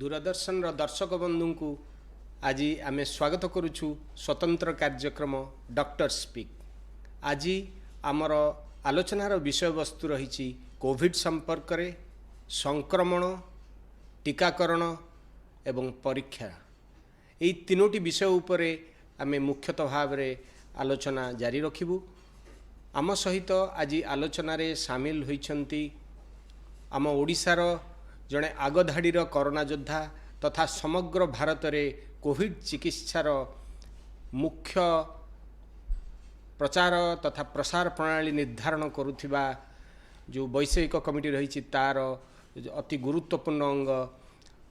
ଦୂରଦର୍ଶନର ଦର୍ଶକ ବନ୍ଧୁଙ୍କୁ ଆଜି ଆମେ ସ୍ୱାଗତ କରୁଛୁ ସ୍ୱତନ୍ତ୍ର କାର୍ଯ୍ୟକ୍ରମ ଡକ୍ଟର ସ୍ପିକ୍। ଆଜି ଆମର ଆଲୋଚନାର ବିଷୟବସ୍ତୁ ରହିଛି କୋଭିଡ଼ ସମ୍ପର୍କରେ, ସଂକ୍ରମଣ, ଟୀକାକରଣ ଏବଂ ପରୀକ୍ଷା। ଏହି ତିନୋଟି ବିଷୟ ଉପରେ ଆମେ ମୁଖ୍ୟତଃ ଭାବରେ ଆଲୋଚନା ଜାରି ରଖିବୁ। ଆମ ସହିତ ଆଜି ଆଲୋଚନାରେ ସାମିଲ ହୋଇଛନ୍ତି ଆମ ଓଡ଼ିଶାର ଜଣେ ଆଗଧାଡ଼ିର କରୋନା ଯୋଦ୍ଧା ତଥା ସମଗ୍ର ଭାରତରେ କୋଭିଡ଼ ଚିକିତ୍ସାର ମୁଖ୍ୟ ପ୍ରଚାର ତଥା ପ୍ରସାର ପ୍ରଣାଳୀ ନିର୍ଦ୍ଧାରଣ କରୁଥିବା ଯେଉଁ ବୈଷୟିକ କମିଟି ରହିଛି, ତା'ର ଅତି ଗୁରୁତ୍ୱପୂର୍ଣ୍ଣ ଅଙ୍ଗ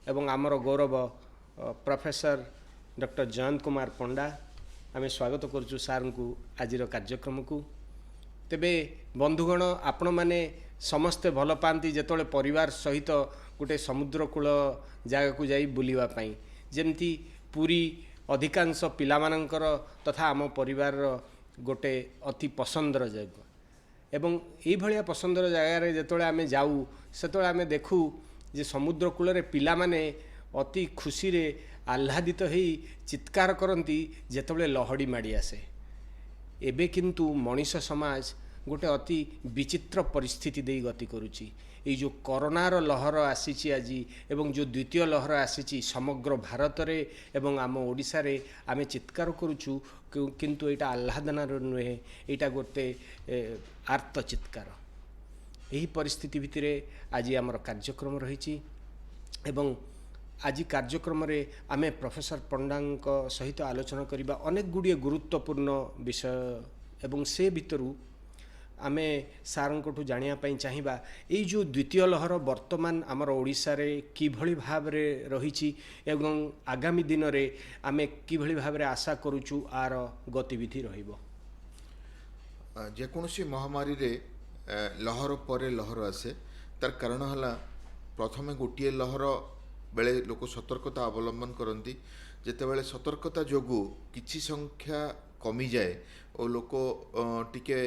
ଏବଂ ଆମର ଗୌରବ ପ୍ରଫେସର ଡକ୍ଟର ଜୟନ୍ତ କୁମାର ପଣ୍ଡା। ଆମେ ସ୍ୱାଗତ କରୁଛୁ ସାର୍ଙ୍କୁ ଆଜିର କାର୍ଯ୍ୟକ୍ରମକୁ। ତେବେ ବନ୍ଧୁଗଣ, ଆପଣମାନେ ସମସ୍ତେ ଭଲ ପାଆନ୍ତି ଯେତେବେଳେ ପରିବାର ସହିତ ଗୋଟେ ସମୁଦ୍ର କୂଳ ଜାଗାକୁ ଯାଇ ବୁଲିବା ପାଇଁ। ଯେମିତି ପୁରୀ ଅଧିକାଂଶ ପିଲାମାନଙ୍କର ତଥା ଆମ ପରିବାରର ଗୋଟେ ଅତି ପସନ୍ଦର ଜାଗା। ଏବଂ ଏଇଭଳିଆ ପସନ୍ଦର ଜାଗାରେ ଯେତେବେଳେ ଆମେ ଯାଉ, ସେତେବେଳେ ଆମେ ଦେଖୁ ଯେ ସମୁଦ୍ର କୂଳରେ ପିଲାମାନେ ଅତି ଖୁସିରେ ଆହ୍ଲାଦିତ ହେଇ ଚିତ୍କାର କରନ୍ତି ଯେତେବେଳେ ଲହଡ଼ି ମାଡ଼ି ଆସେ। ଏବେ କିନ୍ତୁ ମଣିଷ ସମାଜ ଗୋଟେ ଅତି ବିଚିତ୍ର ପରିସ୍ଥିତି ଦେଇ ଗତି କରୁଛି। ଏଇ ଯେଉଁ କରୋନାର ଲହର ଆସିଛି ଆଜି ଏବଂ ଯେଉଁ ଦ୍ୱିତୀୟ ଲହର ଆସିଛି ସମଗ୍ର ଭାରତରେ ଏବଂ ଆମ ଓଡ଼ିଶାରେ, ଆମେ ଚିତ୍କାର କରୁଛୁ, କିନ୍ତୁ ଏଇଟା ଆହ୍ଲାଦନାର ନୁହେଁ, ଏଇଟା ଗୋଟେ ଆର୍ତ୍ତ ଚିତ୍କାର। ଏହି ପରିସ୍ଥିତି ଭିତରେ ଆଜି ଆମର କାର୍ଯ୍ୟକ୍ରମ ରହିଛି ଏବଂ ଆଜି କାର୍ଯ୍ୟକ୍ରମରେ ଆମେ ପ୍ରଫେସର ପଣ୍ଡାଙ୍କ ସହିତ ଆଲୋଚନା କରିବା ଅନେକ ଗୁଡ଼ିଏ ଗୁରୁତ୍ୱପୂର୍ଣ୍ଣ ବିଷୟ ଏବଂ ସେ ଭିତରୁ ଆମେ ସାର୍ଙ୍କଠୁ ଜାଣିବା ପାଇଁ ଚାହିଁବା, ଏଇ ଯେଉଁ ଦ୍ୱିତୀୟ ଲହର ବର୍ତ୍ତମାନ ଆମର ଓଡ଼ିଶାରେ କିଭଳି ଭାବରେ ରହିଛି ଏବଂ ଆଗାମୀ ଦିନରେ ଆମେ କିଭଳି ଭାବରେ ଆଶା କରୁଛୁ ଆର ଗତିବିଧି ରହିବ। ଯେକୌଣସି ମହାମାରୀରେ ଲହର ପରେ ଲହର ଆସେ। ତାର କାରଣ ହେଲା, ପ୍ରଥମେ ଗୋଟିଏ ଲହର ବେଳେ ଲୋକ ସତର୍କତା ଅବଲମ୍ବନ କରନ୍ତି। ଯେତେବେଳେ ସତର୍କତା ଯୋଗୁଁ କିଛି ସଂଖ୍ୟା କମିଯାଏ ଓ ଲୋକ ଟିକେ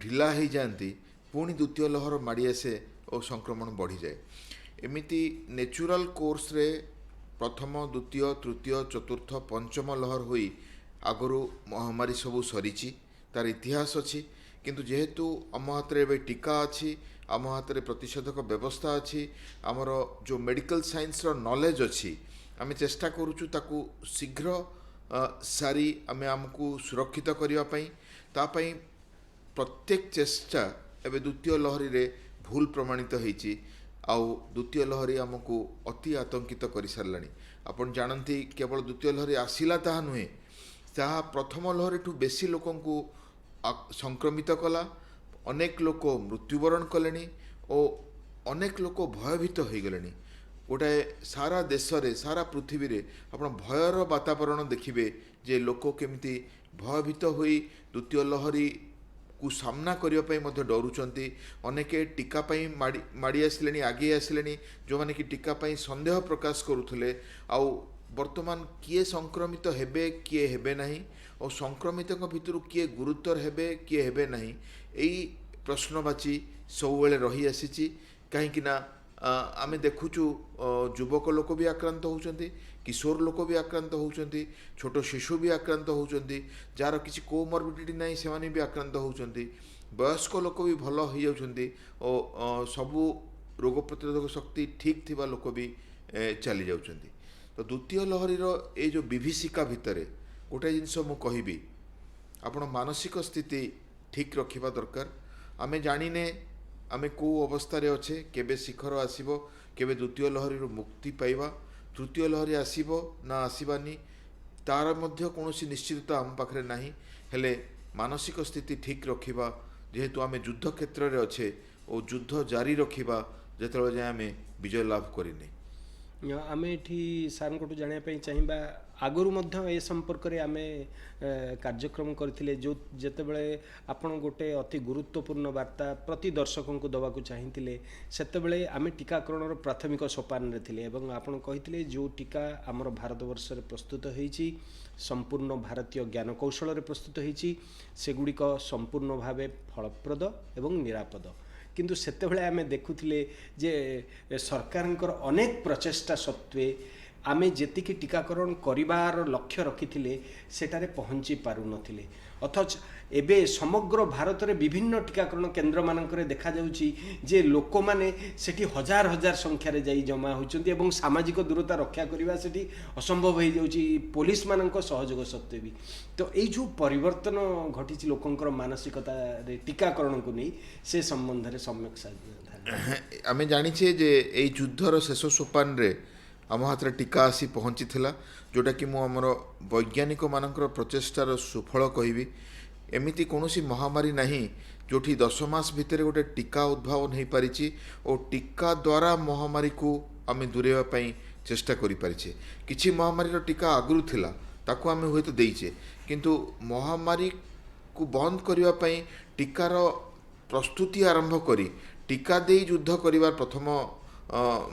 ଢିଲା ହେଇଯାଆନ୍ତି, ପୁଣି ଦ୍ୱିତୀୟ ଲହର ମାଡ଼ି ଆସେ ଓ ସଂକ୍ରମଣ ବଢ଼ିଯାଏ। ଏମିତି ନେଚୁରାଲ କୋର୍ସରେ ପ୍ରଥମ, ଦ୍ୱିତୀୟ, ତୃତୀୟ, ଚତୁର୍ଥ, ପଞ୍ଚମ ଲହର ହୋଇ ଆଗରୁ ମହାମାରୀ ସବୁ ସରିଛି, ତାର ଇତିହାସ ଅଛି। କିନ୍ତୁ ଯେହେତୁ ଆମ ହାତରେ ଏବେ ଟୀକା ଅଛି, ଆମ ହାତରେ ପ୍ରତିଷେଧକ ବ୍ୟବସ୍ଥା ଅଛି, ଆମର ଯେଉଁ ମେଡ଼ିକାଲ ସାଇନ୍ସର ନଲେଜ ଅଛି, ଆମେ ଚେଷ୍ଟା କରୁଛୁ ତାକୁ ଶୀଘ୍ର ସାରି ଆମେ ଆମକୁ ସୁରକ୍ଷିତ କରିବା ପାଇଁ। ତା ପାଇଁ ପ୍ରତ୍ୟେକ ଚେଷ୍ଟା ଏବେ ଦ୍ୱିତୀୟ ଲହରୀରେ ଭୁଲ ପ୍ରମାଣିତ ହେଇଛି ଆଉ ଦ୍ୱିତୀୟ ଲହରୀ ଆମକୁ ଅତି ଆତଙ୍କିତ କରିସାରିଲାଣି। ଆପଣ ଜାଣନ୍ତି, କେବଳ ଦ୍ୱିତୀୟ ଲହରୀ ଆସିଲା ତାହା ନୁହେଁ, ତାହା ପ୍ରଥମ ଲହରୀଠୁ ବେଶୀ ଲୋକଙ୍କୁ ସଂକ୍ରମିତ କଲା। ଅନେକ ଲୋକ ମୃତ୍ୟୁବରଣ କଲେଣି ଓ ଅନେକ ଲୋକ ଭୟଭୀତ ହୋଇଗଲେଣି। ଗୋଟାଏ ସାରା ଦେଶରେ, ସାରା ପୃଥିବୀରେ ଆପଣ ଭୟର ବାତାବରଣ ଦେଖିବେ ଯେ ଲୋକ କେମିତି ଭୟଭୀତ ହୋଇ ଦ୍ୱିତୀୟ ଲହରୀକୁ ସାମ୍ନା କରିବା ପାଇଁ ମଧ୍ୟ ଡରୁଛନ୍ତି। ଅନେକେ ଟୀକା ପାଇଁ ମାଡ଼ି ମାଡ଼ି ଆସିଲେଣି, ଆଗେଇ ଆସିଲେଣି, ଯେଉଁମାନେ କି ଟୀକା ପାଇଁ ସନ୍ଦେହ ପ୍ରକାଶ କରୁଥିଲେ। ଆଉ ବର୍ତ୍ତମାନ କିଏ ସଂକ୍ରମିତ ହେବେ, କିଏ ହେବେ ନାହିଁ ଓ ସଂକ୍ରମିତଙ୍କ ଭିତରୁ କିଏ ଗୁରୁତର ହେବେ, କିଏ ହେବେ ନାହିଁ, ଏଇ ପ୍ରଶ୍ନବାଚୀ ସବୁବେଳେ ରହିଆସିଛି। କାହିଁକି ନା ଆମେ ଦେଖୁଛୁ ଯୁବକ ଲୋକ ବି ଆକ୍ରାନ୍ତ ହେଉଛନ୍ତି, କିଶୋର ଲୋକ ବି ଆକ୍ରାନ୍ତ ହେଉଛନ୍ତି, ଛୋଟ ଶିଶୁ ବି ଆକ୍ରାନ୍ତ ହେଉଛନ୍ତି, ଯାହାର କିଛି କୋମର୍ବିଡ଼ିଟି ନାହିଁ ସେମାନେ ବି ଆକ୍ରାନ୍ତ ହେଉଛନ୍ତି, ବୟସ୍କ ଲୋକ ବି ଭଲ ହେଇଯାଉଛନ୍ତି ଓ ସବୁ ରୋଗ ପ୍ରତିରୋଧକ ଶକ୍ତି ଠିକ୍ ଥିବା ଲୋକ ବି ଚାଲି ଯାଉଛନ୍ତି। ତ ଦ୍ୱିତୀୟ ଲହରୀର ଏଇ ଯେଉଁ ବିଭୀଷିକା ଭିତରେ ଗୋଟାଏ ଜିନିଷ ମୁଁ କହିବି, ଆପଣ ମାନସିକ ସ୍ଥିତି ଠିକ୍ ରଖିବା ଦରକାର। ଆମେ ଜାଣିନେ ଆମେ କେଉଁ ଅବସ୍ଥାରେ ଅଛେ, କେବେ ଶିଖର ଆସିବ, କେବେ ଦ୍ୱିତୀୟ ଲହରୀରୁ ମୁକ୍ତି ପାଇବା, ତୃତୀୟ ଲହରୀ ଆସିବ ନା ଆସିବାନି, ତାର ମଧ୍ୟ କୌଣସି ନିଶ୍ଚିତତା ଆମ ପାଖରେ ନାହିଁ। ହେଲେ ମାନସିକ ସ୍ଥିତି ଠିକ୍ ରଖିବା, ଯେହେତୁ ଆମେ ଯୁଦ୍ଧ କ୍ଷେତ୍ରରେ ଅଛେ ଓ ଯୁଦ୍ଧ ଜାରି ରଖିବା ଯେତେବେଳେ ଯାଏଁ ଆମେ ବିଜୟ ଲାଭ କରିନେ। ଆମେ ଏଠି ସାର୍ଙ୍କଠୁ ଜାଣିବା ପାଇଁ ଚାହିଁବା, ଆଗରୁ ମଧ୍ୟ ଏ ସମ୍ପର୍କରେ ଆମେ କାର୍ଯ୍ୟକ୍ରମ କରିଥିଲେ, ଯେଉଁ ଯେତେବେଳେ ଆପଣ ଗୋଟେ ଅତି ଗୁରୁତ୍ୱପୂର୍ଣ୍ଣ ବାର୍ତ୍ତା ପ୍ରତି ଦର୍ଶକଙ୍କୁ ଦେବାକୁ ଚାହିଁଥିଲେ, ସେତେବେଳେ ଆମେ ଟୀକାକରଣର ପ୍ରାଥମିକ ସୋପାନରେ ଥିଲେ ଏବଂ ଆପଣ କହିଥିଲେ ଯେଉଁ ଟୀକା ଆମର ଭାରତବର୍ଷରେ ପ୍ରସ୍ତୁତ ହେଇଛି, ସମ୍ପୂର୍ଣ୍ଣ ଭାରତୀୟ ଜ୍ଞାନକୌଶଳରେ ପ୍ରସ୍ତୁତ ହେଇଛି, ସେଗୁଡ଼ିକ ସମ୍ପୂର୍ଣ୍ଣ ଭାବେ ଫଳପ୍ରଦ ଏବଂ ନିରାପଦ। କିନ୍ତୁ ସେତେବେଳେ ଆମେ ଦେଖୁଥିଲେ ଯେ ସରକାରଙ୍କର ଅନେକ ପ୍ରଚେଷ୍ଟା ସତ୍ତ୍ୱେ ଆମେ ଯେତିକି ଟୀକାକରଣ କରିବାର ଲକ୍ଷ୍ୟ ରଖିଥିଲେ ସେଠାରେ ପହଞ୍ଚି ପାରୁନଥିଲେ। ଅଥଚ ଏବେ ସମଗ୍ର ଭାରତରେ ବିଭିନ୍ନ ଟୀକାକରଣ କେନ୍ଦ୍ରମାନଙ୍କରେ ଦେଖାଯାଉଛି ଯେ ଲୋକମାନେ ସେଠି ହଜାର ହଜାର ସଂଖ୍ୟାରେ ଯାଇ ଜମା ହେଉଛନ୍ତି ଏବଂ ସାମାଜିକ ଦୂରତା ରକ୍ଷା କରିବା ସେଠି ଅସମ୍ଭବ ହେଇଯାଉଛି ପୋଲିସମାନଙ୍କ ସହଯୋଗ ସତ୍ତ୍ୱେ ବି। ତ ଏଇ ଯେଉଁ ପରିବର୍ତ୍ତନ ଘଟିଛି ଲୋକଙ୍କର ମାନସିକତାରେ ଟୀକାକରଣକୁ ନେଇ, ସେ ସମ୍ବନ୍ଧରେ ସମ୍ୟକ ଆମେ ଜାଣିଛେ ଯେ ଏଇ ଯୁଦ୍ଧର ଶେଷ ସୋପାନରେ ଆମ ହାତରେ ଟୀକା ଆସି ପହଞ୍ଚିଥିଲା, ଯେଉଁଟାକି ମୁଁ ଆମର ବୈଜ୍ଞାନିକମାନଙ୍କର ପ୍ରଚେଷ୍ଟାର ସୁଫଳ କହିବି। ଏମିତି କୌଣସି ମହାମାରୀ ନାହିଁ ଯେଉଁଠି 10 ମାସ ଭିତରେ ଗୋଟେ ଟୀକା ଉଦ୍ଭାବନ ହୋଇପାରିଛି ଓ ଟୀକା ଦ୍ୱାରା ମହାମାରୀକୁ ଆମେ ଦୂରେଇବା ପାଇଁ ଚେଷ୍ଟା କରିପାରିଛେ। କିଛି ମହାମାରୀର ଟୀକା ଆଗରୁ ଥିଲା, ତାକୁ ଆମେ ହୁଏତ ଦେଇଛେ, କିନ୍ତୁ ମହାମାରୀକୁ ବନ୍ଦ କରିବା ପାଇଁ ଟୀକାର ପ୍ରସ୍ତୁତି ଆରମ୍ଭ କରି ଟୀକା ଦେଇ ଯୁଦ୍ଧ କରିବାର ପ୍ରଥମ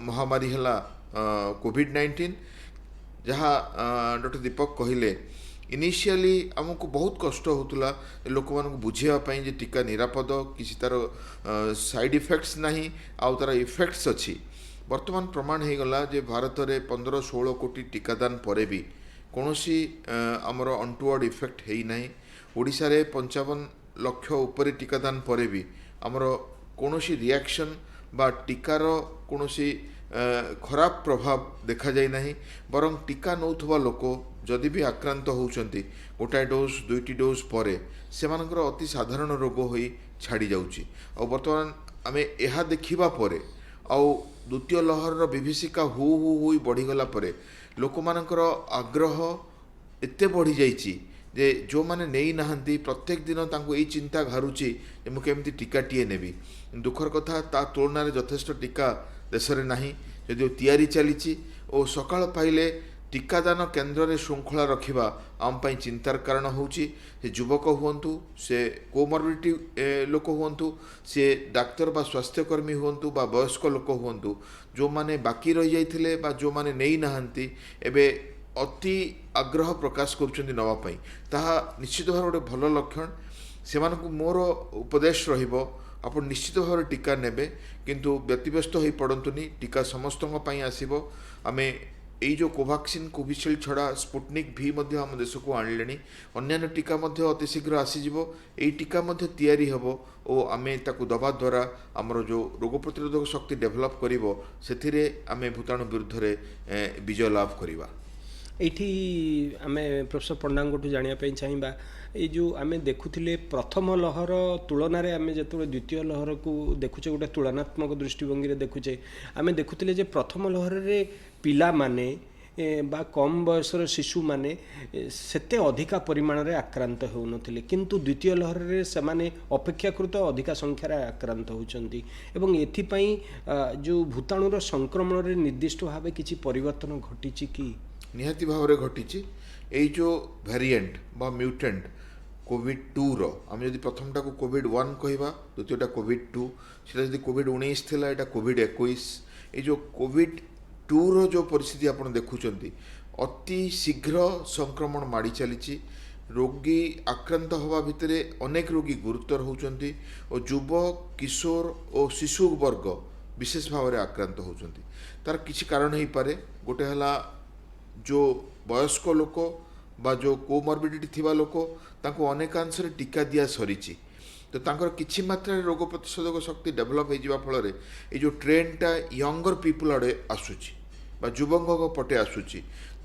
ମହାମାରୀ ହେଲା କୋଭିଡ଼-19। ଯାହା ଡକ୍ଟର ଦୀପକ କହିଲେ, ଇନିସିଆଲି ଆମକୁ ବହୁତ କଷ୍ଟ ହେଉଥିଲା ଲୋକମାନଙ୍କୁ ବୁଝେଇବା ପାଇଁ ଯେ ଟୀକା ନିରାପଦ, କିଛି ତା'ର ସାଇଡ଼୍ ଇଫେକ୍ଟସ୍ ନାହିଁ ଆଉ ତା'ର ଇଫେକ୍ଟସ୍ ଅଛି। ବର୍ତ୍ତମାନ ପ୍ରମାଣ ହେଇଗଲା ଯେ ଭାରତରେ 15-16 କୋଟି ଟୀକାଦାନ ପରେ ବି କୌଣସି ଆମର ଅନଟୁୱାର୍ଡ଼ ଇଫେକ୍ଟ ହେଇନାହିଁ। ଓଡ଼ିଶାରେ 55 ଲକ୍ଷ ଉପରେ ଟୀକାଦାନ ପରେ ବି ଆମର କୌଣସି ରିଆକ୍ସନ୍ ବା ଟୀକାର କୌଣସି ଖରାପ ପ୍ରଭାବ ଦେଖାଯାଇ ନାହିଁ। ବରଂ ଟୀକା ନେଉଥିବା ଲୋକ ଯଦି ବି ଆକ୍ରାନ୍ତ ହେଉଛନ୍ତି, ଗୋଟାଏ ଡୋଜ୍ 2ଟି ଡୋଜ୍ ପରେ ସେମାନଙ୍କର ଅତି ସାଧାରଣ ରୋଗ ହୋଇ ଛାଡ଼ି ଯାଉଛି। ଆଉ ବର୍ତ୍ତମାନ ଆମେ ଏହା ଦେଖିବା ପରେ ଆଉ ଦ୍ୱିତୀୟ ଲହରର ବିଭୀଷିକା ହୁ ହୁ ହୋଇ ବଢ଼ିଗଲା ପରେ ଲୋକମାନଙ୍କର ଆଗ୍ରହ ଏତେ ବଢ଼ିଯାଇଛି ଯେ ଯେଉଁମାନେ ନେଇନାହାନ୍ତି ପ୍ରତ୍ୟେକ ଦିନ ତାଙ୍କୁ ଏଇ ଚିନ୍ତା ଘାରୁଛି ଯେ ମୁଁ କେମିତି ଟୀକାଟିଏ ନେବି। ଦୁଃଖର କଥା, ତା ତୁଳନାରେ ଯଥେଷ୍ଟ ଟୀକା ଦେଶରେ ନାହିଁ, ଯଦିଓ ତିଆରି ଚାଲିଛି। ଓ ସକାଳ ପାଇଲେ ଟୀକାଦାନ କେନ୍ଦ୍ରରେ ଶୃଙ୍ଖଳା ରଖିବା ଆମ ପାଇଁ ଚିନ୍ତାର କାରଣ ହେଉଛି। ସେ ଯୁବକ ହୁଅନ୍ତୁ, ସେ କୋମର୍ବିଡ଼ିଟି ଲୋକ ହୁଅନ୍ତୁ, ସେ ଡାକ୍ତର ବା ସ୍ୱାସ୍ଥ୍ୟକର୍ମୀ ହୁଅନ୍ତୁ ବା ବୟସ୍କ ଲୋକ ହୁଅନ୍ତୁ, ଯେଉଁମାନେ ବାକି ରହିଯାଇଥିଲେ ବା ଯେଉଁମାନେ ନେଇନାହାନ୍ତି ଏବେ ଅତି ଆଗ୍ରହ ପ୍ରକାଶ କରୁଛନ୍ତି ନେବା ପାଇଁ, ତାହା ନିଶ୍ଚିତ ଭାବରେ ଗୋଟେ ଭଲ ଲକ୍ଷଣ। ସେମାନଙ୍କୁ ମୋର ଉପଦେଶ ରହିବ, ଆପଣ ନିଶ୍ଚିତ ଭାବରେ ଟୀକା ନେବେ, କିନ୍ତୁ ବ୍ୟତିବ୍ୟସ୍ତ ହୋଇ ପଡ଼ନ୍ତୁନି। ଟୀକା ସମସ୍ତଙ୍କ ପାଇଁ ଆସିବ। ଆମେ ଏଇ ଯେଉଁ କୋଭାକ୍ସିନ୍, କୋଭିସିଲ୍ଡ ଛଡ଼ା ସ୍ପୁଟନିକ୍ ଭି ମଧ୍ୟ ଆମ ଦେଶକୁ ଆଣିଲେଣି, ଅନ୍ୟାନ୍ୟ ଟୀକା ମଧ୍ୟ ଅତି ଶୀଘ୍ର ଆସିଯିବ। ଏଇ ଟୀକା ମଧ୍ୟ ତିଆରି ହେବ ଓ ଆମେ ତାକୁ ଦେବା ଦ୍ୱାରା ଆମର ଯେଉଁ ରୋଗ ପ୍ରତିରୋଧକ ଶକ୍ତି ଡେଭଲପ୍ କରିବ, ସେଥିରେ ଆମେ ଭୂତାଣୁ ବିରୁଦ୍ଧରେ ବିଜୟ ଲାଭ କରିବା। ଏଇଠି ଆମେ ପ୍ରଫେସର ପଣ୍ଡାଙ୍କଠୁ ଜାଣିବା ପାଇଁ ଚାହିଁବା, ଏଇ ଯେଉଁ ଆମେ ଦେଖୁଥିଲେ ପ୍ରଥମ ଲହର ତୁଳନାରେ ଆମେ ଯେତେବେଳେ ଦ୍ୱିତୀୟ ଲହରକୁ ଦେଖୁଛେ, ଗୋଟେ ତୁଳନାତ୍ମକ ଦୃଷ୍ଟିଭଙ୍ଗୀରେ ଦେଖୁଛେ, ଆମେ ଦେଖୁଥିଲେ ଯେ ପ୍ରଥମ ଲହରରେ ପିଲାମାନେ ବା କମ୍ ବୟସର ଶିଶୁମାନେ ସେତେ ଅଧିକା ପରିମାଣରେ ଆକ୍ରାନ୍ତ ହେଉନଥିଲେ, କିନ୍ତୁ ଦ୍ୱିତୀୟ ଲହରରେ ସେମାନେ ଅପେକ୍ଷାକୃତ ଅଧିକା ସଂଖ୍ୟାରେ ଆକ୍ରାନ୍ତ ହେଉଛନ୍ତି। ଏବଂ ଏଥିପାଇଁ ଯେଉଁ ଭୂତାଣୁର ସଂକ୍ରମଣରେ ନିର୍ଦ୍ଦିଷ୍ଟ ଭାବେ କିଛି ପରିବର୍ତ୍ତନ ଘଟିଛି କି? ନିହାତି ଭାବରେ ଘଟିଛି। ଏଇ ଯେଉଁ ଭ୍ୟାରିଏଣ୍ଟ ବା ମ୍ୟୁଟେଣ୍ଟ କୋଭିଡ଼-2ର, ଆମେ ଯଦି ପ୍ରଥମଟାକୁ କୋଭିଡ଼-1 କହିବା, ଦ୍ୱିତୀୟଟା କୋଭିଡ଼-2, ସେଟା ଯଦି କୋଭିଡ଼-19 ଥିଲା, ଏଇଟା କୋଭିଡ଼-21। ଏଇ ଯେଉଁ କୋଭିଡ଼-2ର ଯେଉଁ ପରିସ୍ଥିତି ଆପଣ ଦେଖୁଛନ୍ତି, ଅତି ଶୀଘ୍ର ସଂକ୍ରମଣ ମାଡ଼ି ଚାଲିଛି। ରୋଗୀ ଆକ୍ରାନ୍ତ ହେବା ଭିତରେ ଅନେକ ରୋଗୀ ଗୁରୁତର ହେଉଛନ୍ତି ଓ ଯୁବ, କିଶୋର ଓ ଶିଶୁ ବର୍ଗ ବିଶେଷ ଭାବରେ ଆକ୍ରାନ୍ତ ହେଉଛନ୍ତି। ତାର କିଛି କାରଣ ହେଇପାରେ। ଗୋଟେ ହେଲା ଯେଉଁ ବୟସ୍କ ଲୋକ ବା ଯେଉଁ କୋମର୍ବିଡ଼ିଟି ଥିବା ଲୋକ, ତାଙ୍କୁ ଅନେକାଂଶରେ ଟୀକା ଦିଆ ସରିଛି, ତ ତାଙ୍କର କିଛି ମାତ୍ରାରେ ରୋଗ ପ୍ରତିଷେଧକ ଶକ୍ତି ଡେଭଲପ୍ ହେଇଯିବା ଫଳରେ ଏଇ ଯେଉଁ ଟ୍ରେଣ୍ଡଟା ୟଙ୍ଗର ପିପୁଲ୍ ଆଡ଼େ ଆସୁଛି ବା ଯୁବକଙ୍କ ପଟେ ଆସୁଛି,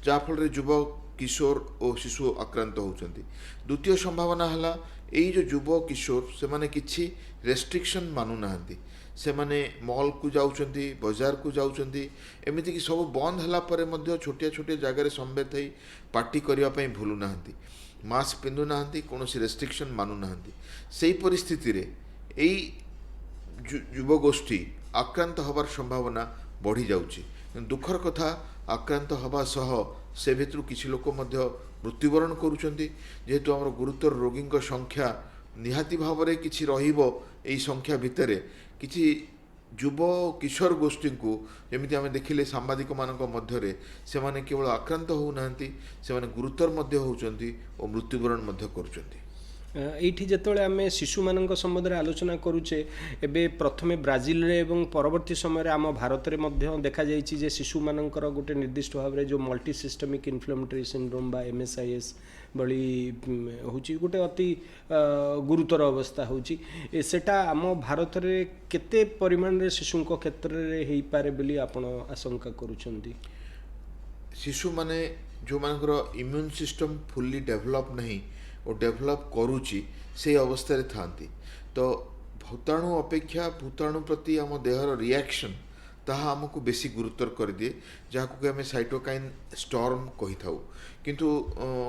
ଯାହାଫଳରେ ଯୁବ, କିଶୋର ଓ ଶିଶୁ ଆକ୍ରାନ୍ତ ହେଉଛନ୍ତି। ଦ୍ୱିତୀୟ ସମ୍ଭାବନା ହେଲା ଏଇ ଯେଉଁ ଯୁବ, କିଶୋର, ସେମାନେ କିଛି ରେଷ୍ଟ୍ରିକ୍ସନ୍ ମାନୁନାହାନ୍ତି। ସେମାନେ ମଲ୍କୁ ଯାଉଛନ୍ତି, ବଜାରକୁ ଯାଉଛନ୍ତି, ଏମିତିକି ସବୁ ବନ୍ଦ ହେଲା ପରେ ମଧ୍ୟ ଛୋଟିଆ ଛୋଟିଆ ଜାଗାରେ ସମବେତ ହେଇ ପାର୍ଟି କରିବା ପାଇଁ ଭୁଲୁନାହାନ୍ତି, ମାସ୍କ ପିନ୍ଧୁନାହାନ୍ତି, କୌଣସି ରେଷ୍ଟ୍ରିକ୍ସନ୍ ମାନୁନାହାନ୍ତି। ସେଇ ପରିସ୍ଥିତିରେ ଏଇ ଯୁବଗୋଷ୍ଠୀ ଆକ୍ରାନ୍ତ ହେବାର ସମ୍ଭାବନା ବଢ଼ିଯାଉଛି। ଦୁଃଖର କଥା, ଆକ୍ରାନ୍ତ ହେବା ସହ ସେ ଭିତରୁ କିଛି ଲୋକ ମଧ୍ୟ ମୃତ୍ୟୁବରଣ କରୁଛନ୍ତି। ଯେହେତୁ ଆମର ଗୁରୁତର ରୋଗୀଙ୍କ ସଂଖ୍ୟା ନିହାତି ଭାବରେ କିଛି ରହିବ, ଏଇ ସଂଖ୍ୟା ଭିତରେ କିଛି ଯୁବ କିଶୋର ଗୋଷ୍ଠୀଙ୍କୁ ଯେମିତି ଆମେ ଦେଖିଲେ ସାମ୍ବାଦିକମାନଙ୍କ ମଧ୍ୟରେ, ସେମାନେ କେବଳ ଆକ୍ରାନ୍ତ ହେଉନାହାନ୍ତି, ସେମାନେ ଗୁରୁତର ମଧ୍ୟ ହେଉଛନ୍ତି ଓ ମୃତ୍ୟୁବରଣ ମଧ୍ୟ କରୁଛନ୍ତି। ଏଇଠି ଯେତେବେଳେ ଆମେ ଶିଶୁମାନଙ୍କ ସମ୍ବନ୍ଧରେ ଆଲୋଚନା କରୁଛେ, ଏବେ ପ୍ରଥମେ ବ୍ରାଜିଲରେ ଏବଂ ପରବର୍ତ୍ତୀ ସମୟରେ ଆମ ଭାରତରେ ମଧ୍ୟ ଦେଖାଯାଇଛି ଯେ ଶିଶୁମାନଙ୍କର ଗୋଟେ ନିର୍ଦ୍ଦିଷ୍ଟ ଭାବରେ ଯେଉଁ ମଲ୍ଟି ସିଷ୍ଟମିକ୍ ଇନଫ୍ଲାମେଟରୀ ସିଣ୍ଡ୍ରୋମ୍ ବା MSIS ଭଳି ହେଉଛି, ଗୋଟେ ଅତି ଗୁରୁତର ଅବସ୍ଥା ହେଉଛି। ସେଟା ଆମ ଭାରତରେ କେତେ ପରିମାଣରେ ଶିଶୁଙ୍କ କ୍ଷେତ୍ରରେ ହେଇପାରେ ବୋଲି ଆପଣ ଆଶଙ୍କା କରୁଛନ୍ତି? ଶିଶୁମାନେ ଯେଉଁମାନଙ୍କର ଇମ୍ୟୁନ୍ ସିଷ୍ଟମ୍ ଫୁଲି ଡେଭଲପ୍ ନାହିଁ ଓ ଡେଭଲପ୍ କରୁଛି ସେଇ ଅବସ୍ଥାରେ ଥାଆନ୍ତି, ତ ଭୂତାଣୁ ଅପେକ୍ଷା ଭୂତାଣୁ ପ୍ରତି ଆମ ଦେହର ରିଆକ୍ସନ୍ ତାହା ଆମକୁ ବେଶୀ ଗୁରୁତର କରିଦିଏ, ଯାହାକୁ କି ଆମେ ସାଇଟୋକାଇନ୍ ଷ୍ଟର୍ମ କହିଥାଉ। କିନ୍ତୁ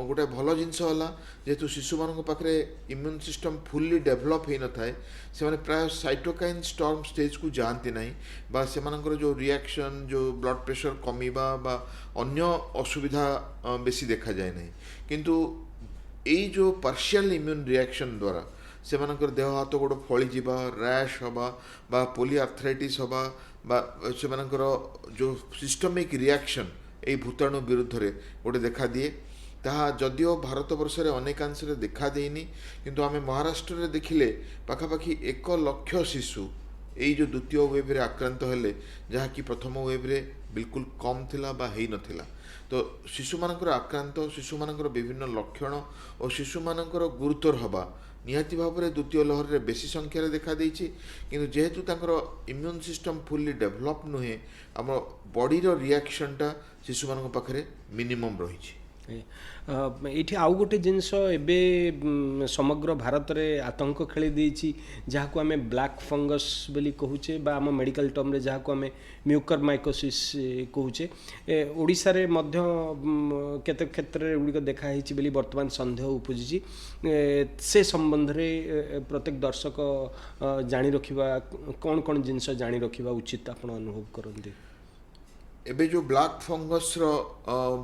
ଗୋଟେ ଭଲ ଜିନିଷ ହେଲା, ଯେହେତୁ ଶିଶୁମାନଙ୍କ ପାଖରେ ଇମ୍ୟୁନ୍ ସିଷ୍ଟମ୍ ଫୁଲି ଡେଭଲପ୍ ହେଇନଥାଏ, ସେମାନେ ପ୍ରାୟ ସାଇଟୋକାଇନ୍ ଷ୍ଟର୍ମ ଷ୍ଟେଜ୍କୁ ଯାଆନ୍ତି ନାହିଁ ବା ସେମାନଙ୍କର ଯେଉଁ ରିଆକ୍ସନ୍, ଯେଉଁ ବ୍ଲଡ଼ ପ୍ରେସର କମିବା ବା ଅନ୍ୟ ଅସୁବିଧା ବେଶୀ ଦେଖାଯାଏ ନାହିଁ। କିନ୍ତୁ ଏଇ ଯେଉଁ ପାର୍ସିଆଲ୍ ଇମ୍ୟୁନ୍ ରିଆକ୍ସନ୍ ଦ୍ୱାରା ସେମାନଙ୍କର ଦେହ ହାତ ଗୋଡ଼ ଫଳିଯିବା, ର୍ୟାଶ୍ ହେବା ବା ପୋଲିଆର୍ଥରାଇଟିସ୍ ହେବା ବା ସେମାନଙ୍କର ଯେଉଁ ସିଷ୍ଟମିକ୍ ରିଆକ୍ସନ୍ ଏଇ ଭୂତାଣୁ ବିରୁଦ୍ଧରେ ଗୋଟେ ଦେଖାଦିଏ, ତାହା ଯଦିଓ ଭାରତବର୍ଷରେ ଅନେକାଂଶରେ ଦେଖାଦେଇନି, କିନ୍ତୁ ଆମେ ମହାରାଷ୍ଟ୍ରରେ ଦେଖିଲେ ପାଖାପାଖି 1 ଲକ୍ଷ ଶିଶୁ ଏଇ ଯେଉଁ ଦ୍ୱିତୀୟ ୱେଭ୍ରେ ଆକ୍ରାନ୍ତ ହେଲେ, ଯାହାକି ପ୍ରଥମ ୱେଭ୍ରେ ବିଲକୁଲ କମ୍ ଥିଲା ବା ହେଇନଥିଲା। ତ ଶିଶୁମାନଙ୍କର ଆକ୍ରାନ୍ତ, ଶିଶୁମାନଙ୍କର ବିଭିନ୍ନ ଲକ୍ଷଣ ଓ ଶିଶୁମାନଙ୍କର ଗୁରୁତର ହେବା ନିହାତି ଭାବରେ ଦ୍ୱିତୀୟ ଲହରରେ ବେଶୀ ସଂଖ୍ୟାରେ ଦେଖାଦେଇଛି। କିନ୍ତୁ ଯେହେତୁ ତାଙ୍କର ଇମ୍ୟୁନ୍ ସିଷ୍ଟମ୍ ଫୁଲି ଡେଭଲପ୍ ନୁହେଁ, ଆମ ବଡ଼ିର ରିଆକ୍ସନ୍ଟା ଶିଶୁମାନଙ୍କ ପାଖରେ ମିନିମମ୍ ରହିଛି। ଏଇଠି ଆଉ ଗୋଟେ ଜିନିଷ ଏବେ ସମଗ୍ର ଭାରତରେ ଆତଙ୍କ ଖେଳି ଦେଇଛି, ଯାହାକୁ ଆମେ ବ୍ଲାକ୍ ଫଙ୍ଗସ୍ ବୋଲି କହୁଛେ ବା ଆମ ମେଡ଼ିକାଲ ଟର୍ମରେ ଯାହାକୁ ଆମେ ମ୍ୟୁକର ମାଇକୋସିସ୍ କହୁଛେ। ଓଡ଼ିଶାରେ ମଧ୍ୟ କେତେ କ୍ଷେତ୍ରରେ ଏଗୁଡ଼ିକ ଦେଖା ହେଇଛି ବୋଲି ବର୍ତ୍ତମାନ ସନ୍ଦେହ ଉପୁଜିଛି। ସେ ସମ୍ବନ୍ଧରେ ପ୍ରତ୍ୟେକ ଦର୍ଶକ ଜାଣି ରଖିବା, କ'ଣ କ'ଣ ଜିନିଷ ଜାଣି ରଖିବା ଉଚିତ ଆପଣ ଅନୁଭବ କରନ୍ତି? ଏବେ ଯେଉଁ ବ୍ଲାକ୍ ଫଙ୍ଗସ୍ର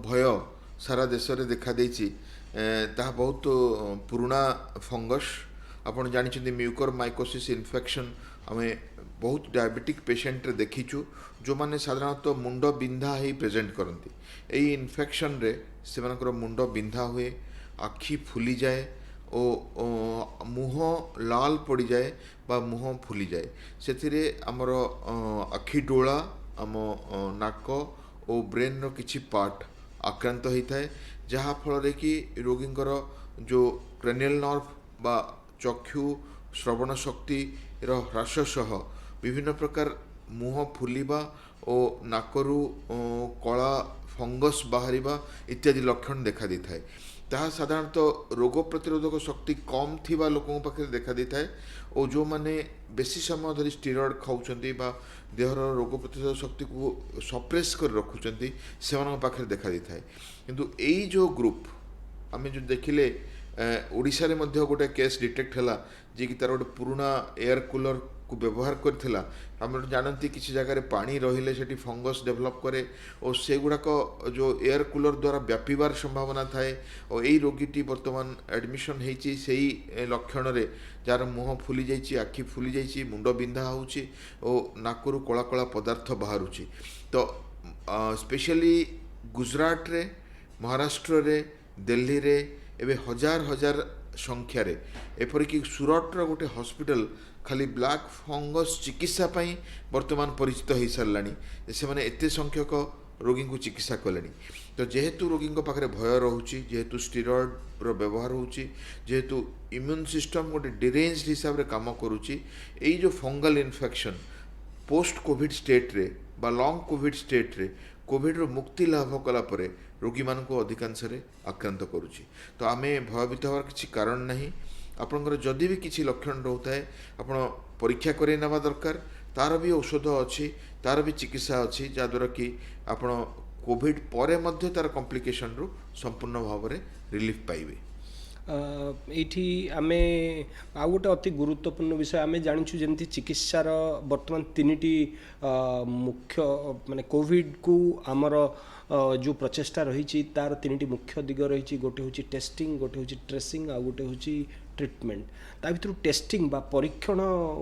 ଭୟ ସାରା ଦେଶରେ ଦେଖାଦେଇଛି, ତାହା ବହୁତ ପୁରୁଣା ଫଙ୍ଗସ୍। ଆପଣ ଜାଣିଛନ୍ତି ମ୍ୟୁକର ମାଇକୋସିସ୍ ଇନଫେକ୍ସନ୍ ଆମେ ବହୁତ ଡାଇବେଟିକ୍ ପେସେଣ୍ଟରେ ଦେଖିଛୁ, ଯେଉଁମାନେ ସାଧାରଣତଃ ମୁଣ୍ଡ ବିନ୍ଧା ହେଇ ପ୍ରେଜେଣ୍ଟ କରନ୍ତି। ଏଇ ଇନଫେକ୍ସନ୍ରେ ସେମାନଙ୍କର ମୁଣ୍ଡ ବିନ୍ଧା ହୁଏ, ଆଖି ଫୁଲିଯାଏ ଓ ମୁହଁ ଲାଲ ପଡ଼ିଯାଏ ବା ମୁହଁ ଫୁଲିଯାଏ। ସେଥିରେ ଆମର ଆଖି ଡୋଳା, ଆମ ନାକ ଓ ବ୍ରେନ୍ର କିଛି ପାର୍ଟ ଆକ୍ରାନ୍ତ ହୋଇଥାଏ, ଯାହାଫଳରେ କି ରୋଗୀଙ୍କର ଯେଉଁ କ୍ରେନିଆଲ୍ ନର୍ଭ ବା ଚକ୍ଷୁ ଶ୍ରବଣ ଶକ୍ତିର ହ୍ରାସ ସହ ବିଭିନ୍ନ ପ୍ରକାର ମୁହଁ ଫୁଲିବା ଓ ନାକରୁ କଳା ଫଙ୍ଗସ୍ ବାହାରିବା ଇତ୍ୟାଦି ଲକ୍ଷଣ ଦେଖାଦେଇଥାଏ। ତାହା ସାଧାରଣତଃ ରୋଗ ପ୍ରତିରୋଧକ ଶକ୍ତି କମ୍ ଥିବା ଲୋକଙ୍କ ପାଖରେ ଦେଖାଦେଇଥାଏ ଓ ଯେଉଁମାନେ ବେଶୀ ସମୟ ଧରି ଷ୍ଟିରଏଡ଼୍ ଖାଉଛନ୍ତି ବା ଦେହର ରୋଗ ପ୍ରତିରୋଧକ ଶକ୍ତିକୁ ସପ୍ରେସ୍ କରି ରଖୁଛନ୍ତି ସେମାନଙ୍କ ପାଖରେ ଦେଖାଦେଇଥାଏ। କିନ୍ତୁ ଏଇ ଯେଉଁ ଗ୍ରୁପ୍ ଆମେ ଯେଉଁ ଦେଖିଲେ, ଓଡ଼ିଶାରେ ମଧ୍ୟ ଗୋଟେ କେସ୍ ଡିଟେକ୍ଟ ହେଲା, ଯିଏକି ତା'ର ଗୋଟେ ପୁରୁଣା ଏୟାର କୁଲର୍କୁ ବ୍ୟବହାର କରିଥିଲା। ଆମେ ଜାଣନ୍ତି କିଛି ଜାଗାରେ ପାଣି ରହିଲେ ସେଠି ଫଙ୍ଗସ୍ ଡେଭଲପ୍ କରେ ଓ ସେଗୁଡ଼ାକ ଯେଉଁ ଏୟାର କୁଲର୍ ଦ୍ୱାରା ବ୍ୟାପିବାର ସମ୍ଭାବନା ଥାଏ। ଓ ଏଇ ରୋଗୀଟି ବର୍ତ୍ତମାନ ଆଡ଼ମିସନ୍ ହେଇଛି ସେଇ ଲକ୍ଷଣରେ, ଯାହାର ମୁହଁ ଫୁଲି ଯାଇଛି, ଆଖି ଫୁଲି ଯାଇଛି, ମୁଣ୍ଡ ବିନ୍ଧା ହେଉଛି ଓ ନାକରୁ କଳା କଳା ପଦାର୍ଥ ବାହାରୁଛି। ତ ସ୍ପେଶିଆଲି ଗୁଜୁରାଟରେ, ମହାରାଷ୍ଟ୍ରରେ, ଦିଲ୍ଲୀରେ ଏବେ ହଜାର ହଜାର ସଂଖ୍ୟାରେ, ଏପରିକି ସୁରଟର ଗୋଟେ ହସ୍ପିଟାଲ ଖାଲି ବ୍ଲାକ୍ ଫଙ୍ଗସ୍ ଚିକିତ୍ସା ପାଇଁ ବର୍ତ୍ତମାନ ପରିଚିତ ହୋଇସାରିଲାଣି, ସେମାନେ ଏତେ ସଂଖ୍ୟକ ରୋଗୀଙ୍କୁ ଚିକିତ୍ସା କଲେଣି। ତ ଯେହେତୁ ରୋଗୀଙ୍କ ପାଖରେ ଭୟ ରହୁଛି, ଯେହେତୁ ଷ୍ଟିରଏଡ଼ର ବ୍ୟବହାର ହେଉଛି, ଯେହେତୁ ଇମ୍ୟୁନ୍ ସିଷ୍ଟମ୍ ଗୋଟେ ଡିରେଞ୍ଜ ହିସାବରେ କାମ କରୁଛି, ଏଇ ଯେଉଁ ଫଙ୍ଗଲ ଇନଫେକ୍ସନ୍ ପୋଷ୍ଟ କୋଭିଡ଼ ଷ୍ଟେଟ୍ରେ ବା ଲଙ୍ଗ୍ କୋଭିଡ଼ ଷ୍ଟେଟ୍ରେ କୋଭିଡ଼ରୁ ମୁକ୍ତି ଲାଭ କଲା ପରେ ରୋଗୀମାନଙ୍କୁ ଅଧିକାଂଶରେ ଆକ୍ରାନ୍ତ କରୁଛି। ତ ଆମେ ଭୟଭୀତ ହେବାର କିଛି କାରଣ ନାହିଁ। ଆପଣଙ୍କର ଯଦି ବି କିଛି ଲକ୍ଷଣ ରହୁଥାଏ, ଆପଣ ପରୀକ୍ଷା କରେଇ ନେବା ଦରକାର। ତା'ର ବି ଔଷଧ ଅଛି, ତା'ର ବି ଚିକିତ୍ସା ଅଛି, ଯାହାଦ୍ୱାରା କି ଆପଣ କୋଭିଡ଼ ପରେ ମଧ୍ୟ ତା'ର କମ୍ପ୍ଲିକେସନ୍ରୁ ସମ୍ପୂର୍ଣ୍ଣ ଭାବରେ ରିଲିଫ୍ ପାଇବେ। ଏଇଠି ଆମେ ଆଉ ଗୋଟେ ଅତି ଗୁରୁତ୍ୱପୂର୍ଣ୍ଣ ବିଷୟ ଆମେ ଜାଣିଛୁ, ଯେମିତି ଚିକିତ୍ସାର ବର୍ତ୍ତମାନ 3ଟି ମୁଖ୍ୟ, ମାନେ କୋଭିଡ଼କୁ ଆମର ଯେଉଁ ପ୍ରଚେଷ୍ଟା ରହିଛି ତାର ତିନିଟି ମୁଖ୍ୟ ଦିଗ ରହିଛି। ଗୋଟେ ହେଉଛି ଟେଷ୍ଟିଂ, ଗୋଟେ ହେଉଛି ଟ୍ରେସିଂ, ଆଉ ଗୋଟେ ହେଉଛି ଟ୍ରିଟମେଣ୍ଟ। ତା ଭିତରୁ ଟେଷ୍ଟିଂ ବା ପରୀକ୍ଷଣ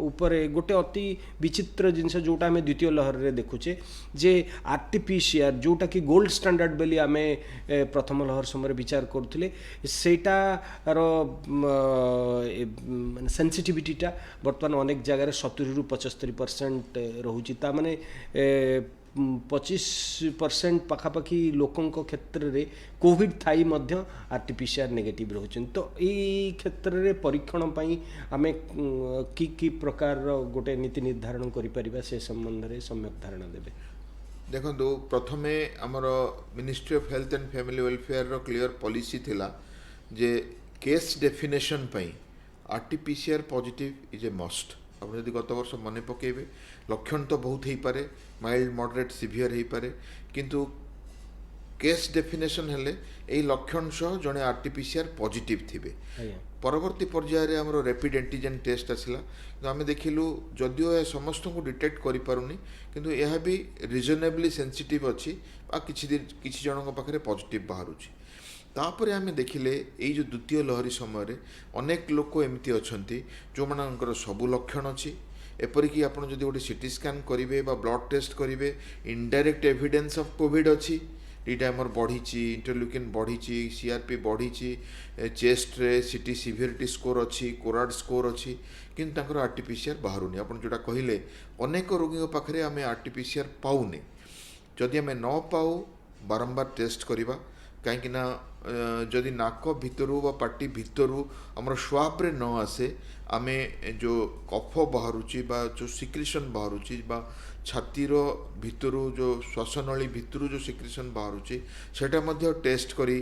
ଉପରେ ଗୋଟେ ଅତି ବିଚିତ୍ର ଜିନିଷ ଯେଉଁଟା ଆମେ ଦ୍ୱିତୀୟ ଲହରରେ ଦେଖୁଛେ ଯେ RT-PCR ଯେଉଁଟାକି ଗୋଲ୍ଡ ଷ୍ଟାଣ୍ଡାର୍ଡ଼ ବୋଲି ଆମେ ପ୍ରଥମ ଲହର ସମୟରେ ବିଚାର କରୁଥିଲେ, ସେଇଟାର ମାନେ ସେନ୍ସିଟିଭିଟିଟା ବର୍ତ୍ତମାନ ଅନେକ ଜାଗାରେ 70ରୁ 75% ରହୁଛି। ତା ମାନେ 25% ପାଖାପାଖି ଲୋକଙ୍କ କ୍ଷେତ୍ରରେ କୋଭିଡ଼ ଥାଇ ମଧ୍ୟ RT-PCR negative ରହୁଛନ୍ତି। ତ ଏଇ କ୍ଷେତ୍ରରେ ପରୀକ୍ଷଣ ପାଇଁ ଆମେ କି କି ପ୍ରକାରର ଗୋଟେ ନୀତି ନିର୍ଦ୍ଧାରଣ କରିପାରିବା, ସେ ସମ୍ବନ୍ଧରେ ସମ୍ୟକ ଧାରଣା ଦେବେ। ଦେଖନ୍ତୁ, ପ୍ରଥମେ ଆମର Ministry of Health and Family ୱେଲଫେୟାରର clear policy ଥିଲା ଯେ କେସ୍ ଡେଫିନେସନ୍ ପାଇଁ RT-PCR positive is a must. ଆପଣ ଯଦି ଗତ ବର୍ଷ ମନେ ପକାଇବେ, ଲକ୍ଷଣ ତ ବହୁତ ହେଇପାରେ, ମାଇଲ୍ଡ, ମଡରେଟ୍, ସିଭିୟର ହେଇପାରେ, କିନ୍ତୁ କେସ୍ ଡେଫିନେସନ୍ ହେଲେ ଏଇ ଲକ୍ଷଣ ସହ ଜଣେ RT-PCR positive ଥିବେ। ପରବର୍ତ୍ତୀ ପର୍ଯ୍ୟାୟରେ ଆମର ରେପିଡ୍ ଆଣ୍ଟିଜେନ୍ ଟେଷ୍ଟ ଆସିଲା। କିନ୍ତୁ ଆମେ ଦେଖିଲୁ, ଯଦିଓ ଏହା ସମସ୍ତଙ୍କୁ ଡିଟେକ୍ଟ କରିପାରୁନି, କିନ୍ତୁ ଏହା ବି ରିଜନେବଲି ସେନ୍ସିଟିଭ୍ ଅଛି ବା କିଛି ଦିନ କିଛି ଜଣଙ୍କ ପାଖରେ ପଜିଟିଭ୍ ବାହାରୁଛି। ତାପରେ ଆମେ ଦେଖିଲେ, ଏଇ ଯେଉଁ ଦ୍ୱିତୀୟ ଲହରୀ ସମୟରେ ଅନେକ ଲୋକ ଏମିତି ଅଛନ୍ତି ଯେଉଁମାନଙ୍କର ସବୁ ଲକ୍ଷଣ ଅଛି। ଏପରିକି ଆପଣ ଯଦି ଗୋଟେ ସିଟି ସ୍କାନ୍ କରିବେ ବା ବ୍ଲଡ଼ ଟେଷ୍ଟ କରିବେ, ଇନଡାଇରେକ୍ଟ ଏଭିଡେନ୍ସ ଅଫ୍ କୋଭିଡ଼ ଅଛି। ଡି ଡାଇମର ବଢ଼ିଛି, ଇଣ୍ଟରଲ୍ୟୁକିନ୍ ବଢ଼ିଛି, CRP ବଢ଼ିଛି, ଚେଷ୍ଟରେ ସିଟି ସିଭିୟରିଟି ସ୍କୋର୍ ଅଛି, କୋରାଡ଼ ସ୍କୋର୍ ଅଛି, କିନ୍ତୁ ତାଙ୍କର RT-PCR ବାହାରୁନି। ଆପଣ ଯେଉଁଟା କହିଲେ, ଅନେକ ରୋଗୀଙ୍କ ପାଖରେ ଆମେ RT-PCR ପାଉନେ। ଯଦି ଆମେ ନ ପାଉ, ବାରମ୍ବାର ଟେଷ୍ଟ କରିବା, କାହିଁକି ନା ଯଦି ନାକ ଭିତରୁ ବା ପାଟି ଭିତରୁ ଆମର ସ୍ୱାବରେ ନ ଆସେ, ଆମେ ଯେଉଁ କଫ ବାହାରୁଛି ବା ଯେଉଁ ସିକ୍ରିସନ୍ ବାହାରୁଛି ବା ଛାତିର ଭିତରୁ ଯେଉଁ ଶ୍ୱାସନଳୀ ଭିତରୁ ଯେଉଁ ସିକ୍ରିସନ୍ ବାହାରୁଛି, ସେଇଟା ମଧ୍ୟ ଟେଷ୍ଟ କରି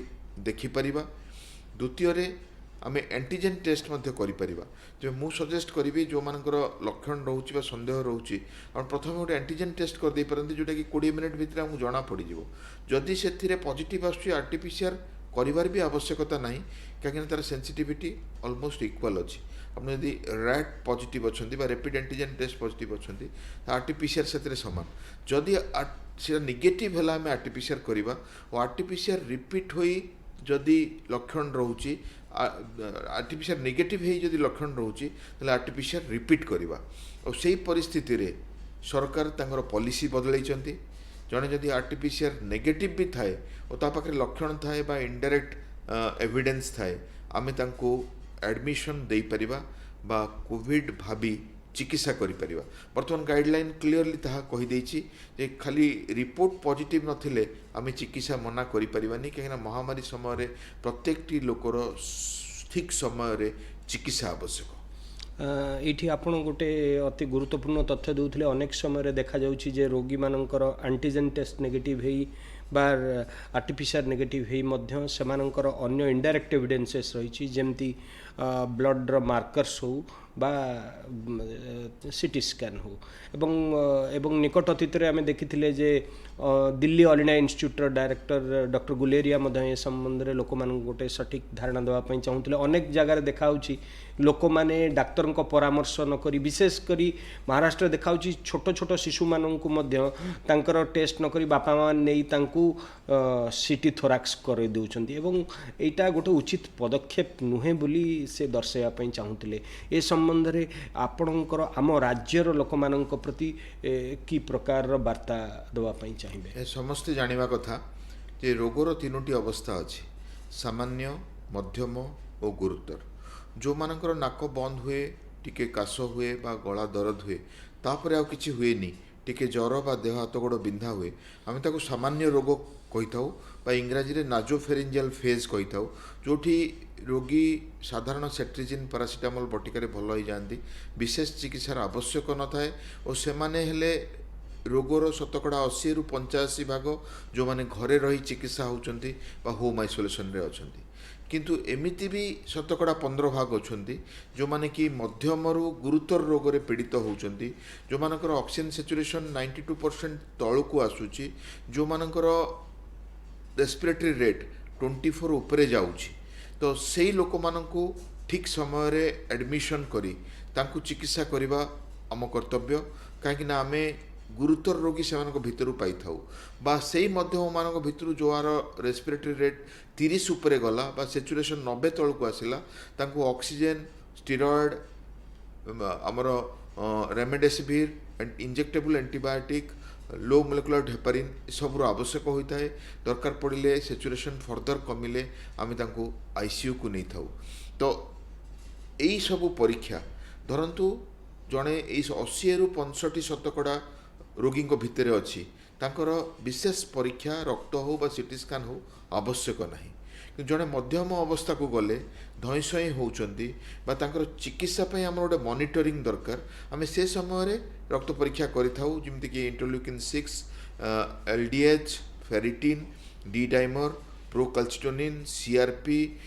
ଦେଖିପାରିବା। ଦ୍ୱିତୀୟରେ ଆମେ ଆଣ୍ଟିଜେନ୍ ଟେଷ୍ଟ ମଧ୍ୟ କରିପାରିବା। ତେବେ ମୁଁ ସଜେଷ୍ଟ କରିବି, ଯେଉଁମାନଙ୍କର ଲକ୍ଷଣ ରହୁଛି ବା ସନ୍ଦେହ ରହୁଛି, ଆପଣ ପ୍ରଥମେ ଗୋଟେ ଆଣ୍ଟିଜେନ୍ ଟେଷ୍ଟ କରିଦେଇପାରନ୍ତି, ଯେଉଁଟାକି 20 ମିନିଟ୍ ଭିତରେ ଆମକୁ ଜଣାପଡ଼ିଯିବ। ଯଦି ସେଥିରେ ପଜିଟିଭ୍ ଆସୁଛି, RT-PCR କରିବାର ବି ଆବଶ୍ୟକତା ନାହିଁ, କାହିଁକିନା ତା'ର ସେନ୍ସିଟିଭିଟି ଅଲମୋଷ୍ଟ ଇକ୍ୱାଲ୍ ଅଛି। ଆପଣ ଯଦି ରାଟ୍ ପଜିଟିଭ୍ ଅଛନ୍ତି ବା ରେପିଡ୍ ଆଣ୍ଟିଜେନ୍ ଟେଷ୍ଟ ପଜିଟିଭ୍ ଅଛନ୍ତି, RT-PCR ସେଥିରେ ସମାନ। ଯଦି ସେଟା ନେଗେଟିଭ୍ ହେଲା, ଆମେ RT-PCR କରିବା ଓ RT-PCR repeat ହୋଇ ଯଦି ଲକ୍ଷଣ ରହୁଛି, RT-PCR negative ହେଇ ଯଦି ଲକ୍ଷଣ ରହୁଛି, ତାହେଲେ RT-PCR repeat କରିବା। ଆଉ ସେଇ ପରିସ୍ଥିତିରେ ସରକାର ତାଙ୍କର ପଲିସି ବଦଳାଇଛନ୍ତି। ଜଣେ ଯଦି RT-PCR negative ବି ଥାଏ ଓ ତା ପାଖରେ ଲକ୍ଷଣ ଥାଏ ବା ଇନଡାଇରେକ୍ଟ ଏଭିଡେନ୍ସ ଥାଏ, ଆମେ ତାଙ୍କୁ ଆଡ଼ମିସନ୍ ଦେଇପାରିବା ବା କୋଭିଡ଼ ଭାବି ଚିକିତ୍ସା କରିପାରିବା। ବର୍ତ୍ତମାନ ଗାଇଡ଼ଲାଇନ୍ କ୍ଲିଅରଲି ତାହା କହିଦେଇଛି ଯେ ଖାଲି ରିପୋର୍ଟ ପଜିଟିଭ୍ ନଥିଲେ ଆମେ ଚିକିତ୍ସା ମନା କରିପାରିବାନି, କାହିଁକିନା ମହାମାରୀ ସମୟରେ ପ୍ରତ୍ୟେକଟି ଲୋକର ଠିକ୍ ସମୟରେ ଚିକିତ୍ସା ଆବଶ୍ୟକ। ଏଇଠି ଆପଣ ଗୋଟେ ଅତି ଗୁରୁତ୍ୱପୂର୍ଣ୍ଣ ତଥ୍ୟ ଦେଉଥିଲେ। ଅନେକ ସମୟରେ ଦେଖାଯାଉଛି ଯେ ରୋଗୀମାନଙ୍କର ଆଣ୍ଟିଜେନ୍ ଟେଷ୍ଟ ନେଗେଟିଭ୍ ହେଇ ବା RT-PCR negative ହେଇ ମଧ୍ୟ ସେମାନଙ୍କର ଅନ୍ୟ ଇନଡାଇରେକ୍ଟ ଏଭିଡେନ୍ସେସ୍ ରହିଛି, ଯେମିତି ବ୍ଲଡ଼ର ମାର୍କର୍ସ ହଉ ବା ସିଟି ସ୍କାନ୍ ହଉ। ଏବଂ ନିକଟ ଅତୀତରେ ଆମେ ଦେଖିଥିଲେ ଯେ ଦିଲ୍ଲୀ ଅଲ୍ ଇଣ୍ଡିଆ ଇନଷ୍ଟିଚ୍ୟୁଟ୍ର ଡାଇରେକ୍ଟର ଡକ୍ଟର ଗୁଲେରିଆ ମଧ୍ୟ ଏ ସମ୍ବନ୍ଧରେ ଲୋକମାନଙ୍କୁ ଗୋଟେ ସଠିକ୍ ଧାରଣା ଦେବା ପାଇଁ ଚାହୁଁଥିଲେ। ଅନେକ ଜାଗାରେ ଦେଖାହେଉଛି ଲୋକମାନେ ଡାକ୍ତରଙ୍କ ପରାମର୍ଶ ନ କରି, ବିଶେଷ କରି ମହାରାଷ୍ଟ୍ରରେ ଦେଖାହେଉଛି ଛୋଟ ଛୋଟ ଶିଶୁମାନଙ୍କୁ ମଧ୍ୟ ତାଙ୍କର ଟେଷ୍ଟ ନ କରି ବାପା ମା ନେଇ ତାଙ୍କୁ ସିଟି ଥୋରାକ୍ସ କରାଇ ଦେଉଛନ୍ତି ଏବଂ ଏଇଟା ଗୋଟେ ଉଚିତ ପଦକ୍ଷେପ ନୁହେଁ ବୋଲି ସେ ଦର୍ଶାଇବା ପାଇଁ ଚାହୁଁଥିଲେ। ଏ ସମ୍ବନ୍ଧରେ ଆପଣଙ୍କର ଆମ ରାଜ୍ୟର ଲୋକମାନଙ୍କ ପ୍ରତି କି ପ୍ରକାରର ବାର୍ତ୍ତା ଦେବା ପାଇଁ ଚାହିଁବେ? ଏ ସମସ୍ତେ ଜାଣିବା କଥା ଯେ ରୋଗର ତିନୋଟି ଅବସ୍ଥା ଅଛି, ସାମାନ୍ୟ, ମଧ୍ୟମ ଓ ଗୁରୁତର। ଯେଉଁମାନଙ୍କର ନାକ ବନ୍ଦ ହୁଏ, ଟିକେ କାଶ ହୁଏ ବା ଗଳା ଦରଦ ହୁଏ, ତାପରେ ଆଉ କିଛି ହୁଏନି, ଟିକେ ଜ୍ୱର ବା ଦେହ ହାତ ଗୋଡ଼ ବିନ୍ଧା ହୁଏ, ଆମେ ତାକୁ ସାମାନ୍ୟ ରୋଗ କହିଥାଉ ବା ଇଂରାଜୀରେ ନାଜୋଫେରିଞ୍ଜିଆଲ ଫେଜ୍ କହିଥାଉ, ଯେଉଁଠି ରୋଗୀ ସାଧାରଣ ସେଟ୍ରିଜିନ୍, ପାରାସିଟାମଲ୍ ବଟିକାରେ ଭଲ ହେଇଯାଆନ୍ତି, ବିଶେଷ ଚିକିତ୍ସାର ଆବଶ୍ୟକ ନଥାଏ। ଓ ସେମାନେ ହେଲେ ରୋଗର 80%ରୁ 85% ଭାଗ, ଯେଉଁମାନେ ଘରେ ରହି ଚିକିତ୍ସା ହେଉଛନ୍ତି ବା ହୋମ୍ ଆଇସୋଲେସନରେ ଅଛନ୍ତି। କିନ୍ତୁ ଏମିତି ବି 15% ଭାଗ ଅଛନ୍ତି, ଯେଉଁମାନେ କି ମଧ୍ୟମରୁ ଗୁରୁତର ରୋଗରେ ପୀଡ଼ିତ ହେଉଛନ୍ତି, ଯେଉଁମାନଙ୍କର ଅକ୍ସିଜେନ୍ ସାଚୁରେସନ୍ 92% ତଳକୁ ଆସୁଛି, ଯେଉଁମାନଙ୍କର ରେସ୍ପିରେଟରୀ ରେଟ୍ 24 ଉପରେ ଯାଉଛି। ତ ସେଇ ଲୋକମାନଙ୍କୁ ଠିକ୍ ସମୟରେ ଆଡ଼ମିସନ୍ କରି ତାଙ୍କୁ ଚିକିତ୍ସା କରିବା ଆମ କର୍ତ୍ତବ୍ୟ, କାହିଁକିନା ଆମେ ଗୁରୁତର ରୋଗୀ ସେମାନଙ୍କ ଭିତରୁ ପାଇଥାଉ ବା ସେଇ ମଧ୍ୟମମାନଙ୍କ ଭିତରୁ ଯାହାର ରେସ୍ପିରେଟରୀ ରେଟ୍ 30 ଉପରେ ଗଲା ବା ସେଚୁରେସନ୍ 90 ତଳକୁ ଆସିଲା, ତାଙ୍କୁ ଅକ୍ସିଜେନ୍, ଷ୍ଟିରଏଡ଼, ଆମର ରେମଡେସିଭିର, ଇଞ୍ଜେକ୍ଟେବୁଲ୍ ଆଣ୍ଟିବାୟୋଟିକ୍, ଲୋ ମୋଲିକୁଲାର ହେପାରିନ୍ ଏସବୁର ଆବଶ୍ୟକ ହୋଇଥାଏ। ଦରକାର ପଡ଼ିଲେ, ସେଚୁରେସନ୍ ଫର୍ଦର କମିଲେ ଆମେ ତାଙ୍କୁ ଆଇସିୟୁକୁ ନେଇଥାଉ। ତ ଏଇସବୁ ପରୀକ୍ଷା, ଧରନ୍ତୁ ଜଣେ ଏଇ 80ରୁ 65% ରୋଗୀଙ୍କ ଭିତରେ ଅଛି, ତାଙ୍କର ବିଶେଷ ପରୀକ୍ଷା, ରକ୍ତ ହେଉ ବା ସିଟି ସ୍କାନ୍ ହେଉ, ଆବଶ୍ୟକ ନାହିଁ। କିନ୍ତୁ ଜଣେ ମଧ୍ୟମ ଅବସ୍ଥାକୁ ଗଲେ, ଧଇଁ ସଇଁ ହେଉଛନ୍ତି ବା ତାଙ୍କର ଚିକିତ୍ସା ପାଇଁ ଆମର ଗୋଟେ ମନିଟରିଂ ଦରକାର, ଆମେ ସେ ସମୟରେ ରକ୍ତ ପରୀକ୍ଷା କରିଥାଉ, ଯେମିତିକି ଇଣ୍ଟରଲ୍ୟୁକିନ୍ 6, ଏଲ୍ଡିଏଚ୍, ଫେରିଟିନ୍, ଡି ଡାଇମର, ପ୍ରୋକାଲସିଟୋନିନ୍, ସିଆରପି,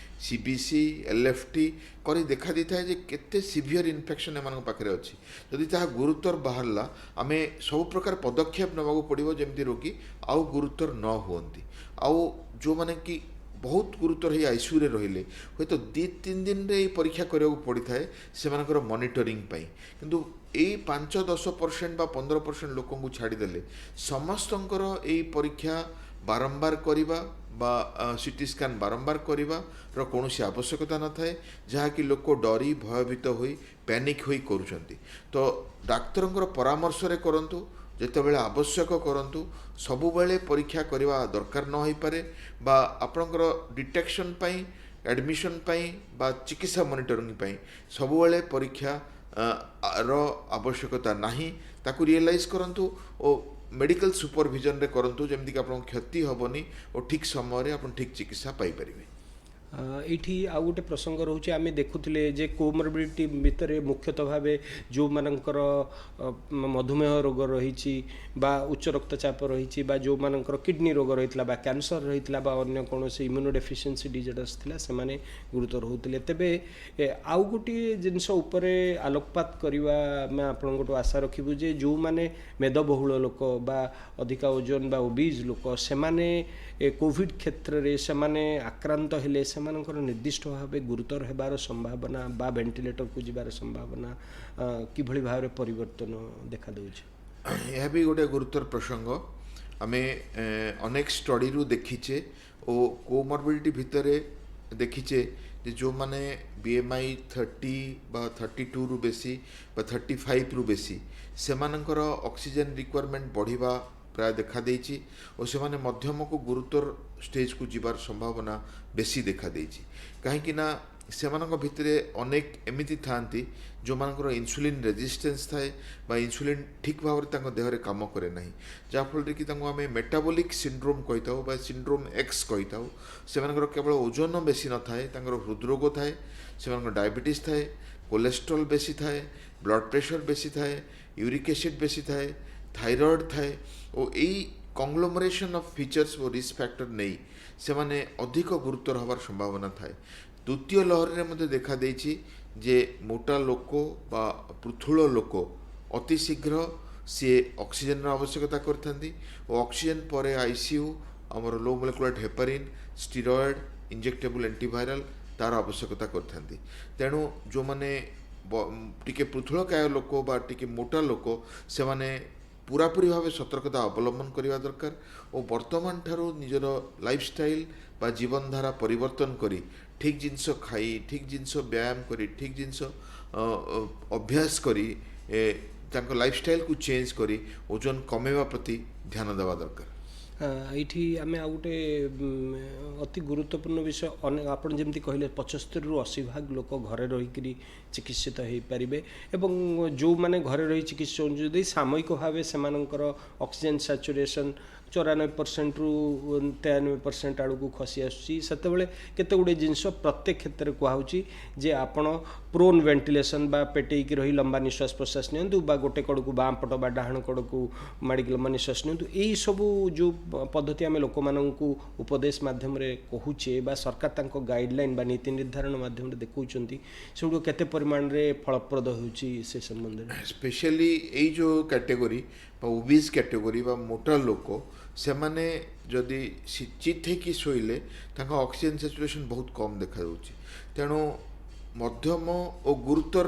ସିବିସି, ଏଲ୍ଏଫ୍ଟି କରି ଦେଖାଦେଇଥାଏ ଯେ କେତେ ସିଭିୟର ଇନଫେକ୍ସନ୍ ଏମାନଙ୍କ ପାଖରେ ଅଛି। ଯଦି ତାହା ଗୁରୁତର ବାହାରିଲା, ଆମେ ସବୁ ପ୍ରକାର ପଦକ୍ଷେପ ନେବାକୁ ପଡ଼ିବ ଯେମିତି ରୋଗୀ ଆଉ ଗୁରୁତର ନ ହୁଅନ୍ତି। ଆଉ ଯେଉଁମାନେ କି ବହୁତ ଗୁରୁତର ହେଇ ଆଇସିୟୁରେ ରହିଲେ, ହୁଏତ 2-3 ଦିନରେ ଏଇ ପରୀକ୍ଷା କରିବାକୁ ପଡ଼ିଥାଏ ସେମାନଙ୍କର ମନିଟରିଂ ପାଇଁ। କିନ୍ତୁ ଏଇ 5-10% ବା 15% ଲୋକଙ୍କୁ ଛାଡ଼ିଦେଲେ ସମସ୍ତଙ୍କର ଏଇ ପରୀକ୍ଷା ବାରମ୍ବାର କରିବା ବା ସିଟି ସ୍କାନ୍ ବାରମ୍ବାର କରିବାର କୌଣସି ଆବଶ୍ୟକତା ନଥାଏ, ଯାହାକି ଲୋକ ଡରି ଭୟଭୀତ ହୋଇ, ପ୍ୟାନିକ୍ ହୋଇ କରୁଛନ୍ତି। ତ ଡାକ୍ତରଙ୍କର ପରାମର୍ଶରେ କରନ୍ତୁ, ଯେତେବେଳେ ଆବଶ୍ୟକ କରନ୍ତୁ। ସବୁବେଳେ ପରୀକ୍ଷା କରିବା ଦରକାର ନ ହୋଇପାରେ ବା ଆପଣଙ୍କର ଡିଟେକ୍ସନ୍ ପାଇଁ, ଆଡ଼ମିସନ୍ ପାଇଁ ବା ଚିକିତ୍ସା ମନିଟରିଂ ପାଇଁ ସବୁବେଳେ ପରୀକ୍ଷା ର ଆବଶ୍ୟକତା ନାହିଁ। ତାକୁ ରିଏଲାଇଜ୍ କରନ୍ତୁ ଓ ମେଡ଼ିକାଲ ସୁପରଭିଜନରେ କରନ୍ତୁ, ଯେମିତିକି ଆପଣଙ୍କ କ୍ଷତି ହେବନି ଓ ଠିକ୍ ସମୟରେ ଆପଣ ଠିକ୍ ଚିକିତ୍ସା ପାଇପାରିବେ। ଏଇଠି ଆଉ ଗୋଟେ ପ୍ରସଙ୍ଗ ରହୁଛି। ଆମେ ଦେଖୁଥିଲେ ଯେ କୋମରବିଡ଼ିଟି ଭିତରେ ମୁଖ୍ୟତଃ ଭାବେ ଯେଉଁମାନଙ୍କର ମଧୁମେହ ରୋଗ ରହିଛି ବା ଉଚ୍ଚ ରକ୍ତଚାପ ରହିଛି ବା ଯେଉଁମାନଙ୍କର କିଡ଼ନୀ ରୋଗ ରହିଥିଲା ବା କ୍ୟାନ୍ସର ରହିଥିଲା ବା ଅନ୍ୟ କୌଣସି ଇମ୍ୟୁନୋ ଡେଫିସିଏନ୍ସି ଡିଜର୍ଡର୍ସ ଥିଲା, ସେମାନେ ଗୁରୁତର ହେଉଥିଲେ। ତେବେ ଆଉ ଗୋଟିଏ ଜିନିଷ ଉପରେ ଆଲୋକପାତ କରିବା ଆମେ ଆପଣଙ୍କଠୁ ଆଶା ରଖିବୁ ଯେ ଯେଉଁମାନେ ମେଦବହୁଳ ଲୋକ ବା ଅଧିକା ଓଜନ ବା ଓବିଜ୍ ଲୋକ, ସେମାନେ କୋଭିଡ଼ କ୍ଷେତ୍ରରେ ସେମାନେ ଆକ୍ରାନ୍ତ ହେଲେ ସେମାନଙ୍କର ନିର୍ଦ୍ଦିଷ୍ଟ ଭାବେ ଗୁରୁତର ହେବାର ସମ୍ଭାବନା ବା ଭେଣ୍ଟିଲେଟରକୁ ଯିବାର ସମ୍ଭାବନା କିଭଳି ଭାବରେ ପରିବର୍ତ୍ତନ ଦେଖାଦେଉଛି? ଏହା ବି ଗୋଟେ ଗୁରୁତର ପ୍ରସଙ୍ଗ। ଆମେ ଅନେକ ଷ୍ଟଡ଼ିରୁ ଦେଖିଛେ ଓ କୋମର୍ବିଡ଼ିଟି ଭିତରେ ଦେଖିଛେ ଯେ ଯେଉଁମାନେ ବିଏମ୍ଆଇ 30 ବା 32ରୁ ବେଶୀ ବା 35ରୁ ବେଶୀ, ସେମାନଙ୍କର ଅକ୍ସିଜେନ୍ ରିକ୍ୱାରମେଣ୍ଟ ବଢ଼ିବା ପ୍ରାୟ ଦେଖାଦେଇଛି ଓ ସେମାନେ ମଧ୍ୟମକୁ ଗୁରୁତର ଷ୍ଟେଜକୁ ଯିବାର ସମ୍ଭାବନା ବେଶୀ ଦେଖାଦେଇଛି। କାହିଁକି ନା ସେମାନଙ୍କ ଭିତରେ ଅନେକ ଏମିତି ଥାଆନ୍ତି ଯେଉଁମାନଙ୍କର ଇନ୍ସୁଲିନ୍ ରେଜିଷ୍ଟେନ୍ସ ଥାଏ ବା ଇନ୍ସୁଲିନ୍ ଠିକ୍ ଭାବରେ ତାଙ୍କ ଦେହରେ କାମ କରେ ନାହିଁ, ଯାହାଫଳରେ କି ତାଙ୍କୁ ଆମେ ମେଟାବୋଲିକ୍ ସିଣ୍ଡ୍ରୋମ୍ କହିଥାଉ ବା ସିଣ୍ଡ୍ରୋମ୍ ଏକ୍ସ କହିଥାଉ। ସେମାନଙ୍କର କେବଳ ଓଜନ ବେଶୀ ନଥାଏ, ତାଙ୍କର ହୃଦରୋଗ ଥାଏ, ସେମାନଙ୍କର ଡାଇବେଟିସ୍ ଥାଏ, କୋଲେଷ୍ଟ୍ରଲ୍ ବେଶୀ ଥାଏ, ବ୍ଲଡ଼ ପ୍ରେସର ବେଶୀ ଥାଏ, ୟୁରିକ୍ ଏସିଡ୍ ବେଶୀ ଥାଏ, ଥାଇରଏଡ଼୍ ଥାଏ ଓ ଏଇ କଂଗ୍ଲୋମରେସନ୍ ଅଫ୍ ଫିଚର୍ସ ଓ ରିସ୍କ ଫ୍ୟାକ୍ଟର ନେଇ ସେମାନେ ଅଧିକ ଗୁରୁତର ହେବାର ସମ୍ଭାବନା ଥାଏ। ଦ୍ୱିତୀୟ ଲହରରେ ମଧ୍ୟ ଦେଖାଦେଇଛି ଯେ ମୋଟା ଲୋକ ବା ପୃଥୁଳ ଲୋକ ଅତି ଶୀଘ୍ର ସିଏ ଅକ୍ସିଜେନ୍ର ଆବଶ୍ୟକତା କରିଥାନ୍ତି ଓ ଅକ୍ସିଜେନ୍ ପରେ ଆଇସିୟୁ, ଆମର ଲୋ ମୋଲିକୁଲାର ହେପାରିନ୍, ଷ୍ଟିରଏଡ଼୍, ଇଞ୍ଜେକ୍ଟେବୁଲ୍ ଆଣ୍ଟିଭାଇରାଲ୍ ତାର ଆବଶ୍ୟକତା କରିଥାନ୍ତି। ତେଣୁ ଯେଉଁମାନେ ଟିକେ ପୃଥୁଳକାୟ ଲୋକ ବା ଟିକେ ମୋଟା ଲୋକ, ସେମାନେ ପୁରାପୁରି ଭାବେ ସତର୍କତା ଅବଲମ୍ବନ କରିବା ଦରକାର ଓ ବର୍ତ୍ତମାନ ଠାରୁ ନିଜର ଲାଇଫଷ୍ଟାଇଲ୍ ବା ଜୀବନଧାରା ପରିବର୍ତ୍ତନ କରି, ଠିକ୍ ଜିନିଷ ଖାଇ, ଠିକ୍ ଜିନିଷ ବ୍ୟାୟାମ କରି, ଠିକ୍ ଜିନିଷ ଅଭ୍ୟାସ କରି, ତାଙ୍କ ଲାଇଫଷ୍ଟାଇଲ୍କୁ ଚେଞ୍ଜ କରି ଓଜନ କମେଇବା ପ୍ରତି ଧ୍ୟାନ ଦେବା ଦରକାର। ଏଇଠି ଆମେ ଆଉ ଗୋଟେ ଅତି ଗୁରୁତ୍ୱପୂର୍ଣ୍ଣ ବିଷୟ। ଅନେକ ଆପଣ ଯେମିତି କହିଲେ, 75ରୁ 80 ଭାଗ ଲୋକ ଘରେ ରହିକରି ଚିକିତ୍ସିତ ହେଇପାରିବେ ଏବଂ ଯେଉଁମାନେ ଘରେ ରହି ଚିକିତ୍ସିତ ହେଉଛନ୍ତି, ଯଦି ସାମୟିକ ଭାବେ ସେମାନଙ୍କର ଅକ୍ସିଜେନ୍ ସାଚୁରେସନ୍ 94%ରୁ 93% ଆଡ଼କୁ ଖସି ଆସୁଛି, ସେତେବେଳେ କେତେ ଗୁଡ଼ିଏ ଜିନିଷ ପ୍ରତ୍ୟେକ କ୍ଷେତ୍ରରେ କୁହାହେଉଛି ଯେ ଆପଣ ପ୍ରୋନ୍ ଭେଣ୍ଟିଲେସନ୍ ବା ପେଟେଇକି ରହି ଲମ୍ବା ନିଶ୍ୱାସ ପ୍ରଶ୍ୱାସ ନିଅନ୍ତୁ ବା ଗୋଟେ କଡ଼କୁ, ବାଁ ପଟ ବା ଡାହାଣ କଡ଼କୁ ମାଡ଼ିକି ଲମ୍ବା ନିଶ୍ୱାସ ନିଅନ୍ତୁ। ଏଇସବୁ ଯେଉଁ ପଦ୍ଧତି ଆମେ ଲୋକମାନଙ୍କୁ ଉପଦେଶ ମାଧ୍ୟମରେ କହୁଛେ ବା ସରକାର ତାଙ୍କ ଗାଇଡ଼ଲାଇନ୍ ବା ନୀତି ନିର୍ଦ୍ଧାରଣ ମାଧ୍ୟମରେ ଦେଖାଉଛନ୍ତି, ସେଗୁଡ଼ିକ କେତେ ପରିମାଣରେ ଫଳପ୍ରଦ ହେଉଛି ସେ ସମ୍ବନ୍ଧରେ? ସ୍ପେଶିଆଲି ଏଇ ଯେଉଁ କ୍ୟାଟେଗୋରୀ ବା ଓବିଜ୍ କ୍ୟାଟେଗୋରୀ ବା ମୋଟା ଲୋକ, ସେମାନେ ଯଦି ଚିତ୍ ହେଇକି ଶୋଇଲେ ତାଙ୍କ ଅକ୍ସିଜେନ୍ ସାଚୁରେସନ୍ ବହୁତ କମ୍ ଦେଖାଯାଉଛି। ତେଣୁ ମଧ୍ୟମ ଓ ଗୁରୁତର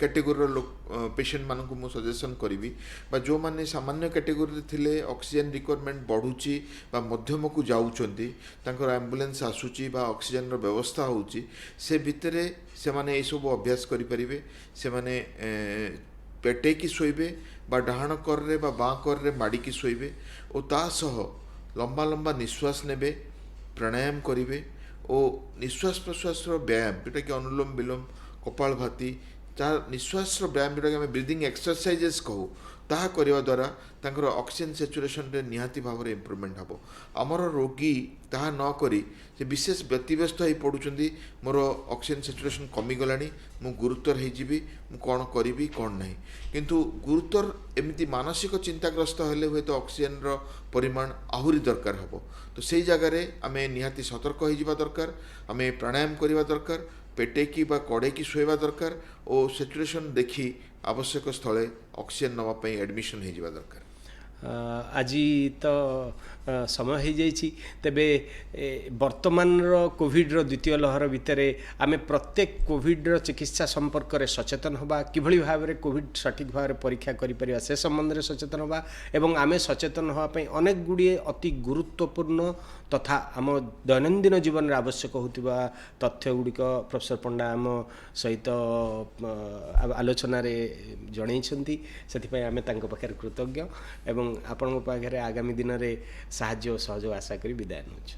କ୍ୟାଟେଗୋରୀର ଲୋକ ପେସେଣ୍ଟମାନଙ୍କୁ ମୁଁ ସଜେସନ୍ କରିବି ବା ଯେଉଁମାନେ ସାମାନ୍ୟ କ୍ୟାଟେଗୋରୀରେ ଥିଲେ ଅକ୍ସିଜେନ୍ ରିକ୍ୱାରମେଣ୍ଟ ବଢ଼ୁଛି ବା ମଧ୍ୟମକୁ ଯାଉଛନ୍ତି, ତାଙ୍କର ଆମ୍ବୁଲାନ୍ସ ଆସୁଛି ବା ଅକ୍ସିଜେନ୍ର ବ୍ୟବସ୍ଥା ହେଉଛି, ସେ ଭିତରେ ସେମାନେ ଏଇସବୁ ଅଭ୍ୟାସ କରିପାରିବେ। ସେମାନେ ପେଟେଇକି ଶୋଇବେ ବା ଡାହାଣ କରରେ ବା ବାଁ କରରେ ମାଡ଼ିକି ଶୋଇବେ ଓ ତା ସହ ଲମ୍ବା ଲମ୍ବା ନିଶ୍ୱାସ ନେବେ, ପ୍ରାଣାୟାମ କରିବେ ଓ ନିଶ୍ୱାସ ପ୍ରଶ୍ୱାସର ବ୍ୟାୟାମ ଯେଉଁଟାକି ଅନୁଲୋମ ବିଲୋମ, କପାଳଭାତି, ତାହା ନିଶ୍ୱାସର ବ୍ୟାୟାମ ଯେଉଁଟାକି ଆମେ ବ୍ରିଦିଂ ଏକ୍ସରସାଇଜେସ୍ କହୁ, ତାହା କରିବା ଦ୍ୱାରା ତାଙ୍କର ଅକ୍ସିଜେନ୍ ସାଚୁରେସନରେ ନିହାତି ଭାବରେ ଇମ୍ପ୍ରୁଭମେଣ୍ଟ ହେବ। ଆମର ରୋଗୀ ତାହା ନ କରି ସେ ବିଶେଷ ବ୍ୟତିବ୍ୟସ୍ତ ହେଇ ପଡ଼ୁଛନ୍ତି, ମୋର ଅକ୍ସିଜେନ୍ ସାଚୁରେସନ୍ କମିଗଲାଣି, ମୁଁ ଗୁରୁତର ହେଇଯିବି, ମୁଁ କ'ଣ କରିବି କ'ଣ ନାହିଁ। କିନ୍ତୁ ଗୁରୁତର ଏମିତି ମାନସିକ ଚିନ୍ତାଗ୍ରସ୍ତ ହେଲେ ହୁଏତ ଅକ୍ସିଜେନ୍ର ପରିମାଣ ଆହୁରି ଦରକାର ହେବ। ତ ସେଇ ଜାଗାରେ ଆମେ ନିହାତି ସତର୍କ ହେଇଯିବା ଦରକାର, ଆମେ ପ୍ରାଣାୟାମ କରିବା ଦରକାର, ପେଟେଇକି ବା କଡ଼େଇକି ଶୋଇବା ଦରକାର ଓ ସାଚୁରେସନ୍ ଦେଖି ଆବଶ୍ୟକ ସ୍ଥଳେ ଅକ୍ସିଜେନ୍ ନେବା ପାଇଁ ଆଡ଼ମିସନ୍ ହେଇଯିବା ଦରକାର। ଆଜି ତ ସମୟ ହେଇଯାଇଛି। ତେବେ ବର୍ତ୍ତମାନର କୋଭିଡ଼ର ଦ୍ୱିତୀୟ ଲହର ଭିତରେ ଆମେ ପ୍ରତ୍ୟେକ କୋଭିଡ଼ର ଚିକିତ୍ସା ସମ୍ପର୍କରେ ସଚେତନ ହେବା, କିଭଳି ଭାବରେ କୋଭିଡ଼ ସଠିକ୍ ଭାବରେ ପରୀକ୍ଷା କରିପାରିବା ସେ ସମ୍ବନ୍ଧରେ ସଚେତନ ହେବା ଏବଂ ଆମେ ସଚେତନ ହେବା ପାଇଁ ଅନେକ ଗୁଡ଼ିଏ ଅତି ଗୁରୁତ୍ୱପୂର୍ଣ୍ଣ ତଥା ଆମ ଦୈନନ୍ଦିନ ଜୀବନରେ ଆବଶ୍ୟକ ହେଉଥିବା ତଥ୍ୟ ଗୁଡ଼ିକ ପ୍ରଫେସର ପଣ୍ଡା ଆମ ସହିତ ଆଲୋଚନାରେ ଜଣେଇଛନ୍ତି। ସେଥିପାଇଁ ଆମେ ତାଙ୍କ ପାଖରେ କୃତଜ୍ଞ ଏବଂ ଆପଣଙ୍କ ପାଖରେ ଆଗାମୀ ଦିନରେ ସାହାଯ୍ୟ ଓ ସହଯୋଗ ଆଶା କରି ବିଦାୟ ନେଉଛୁ।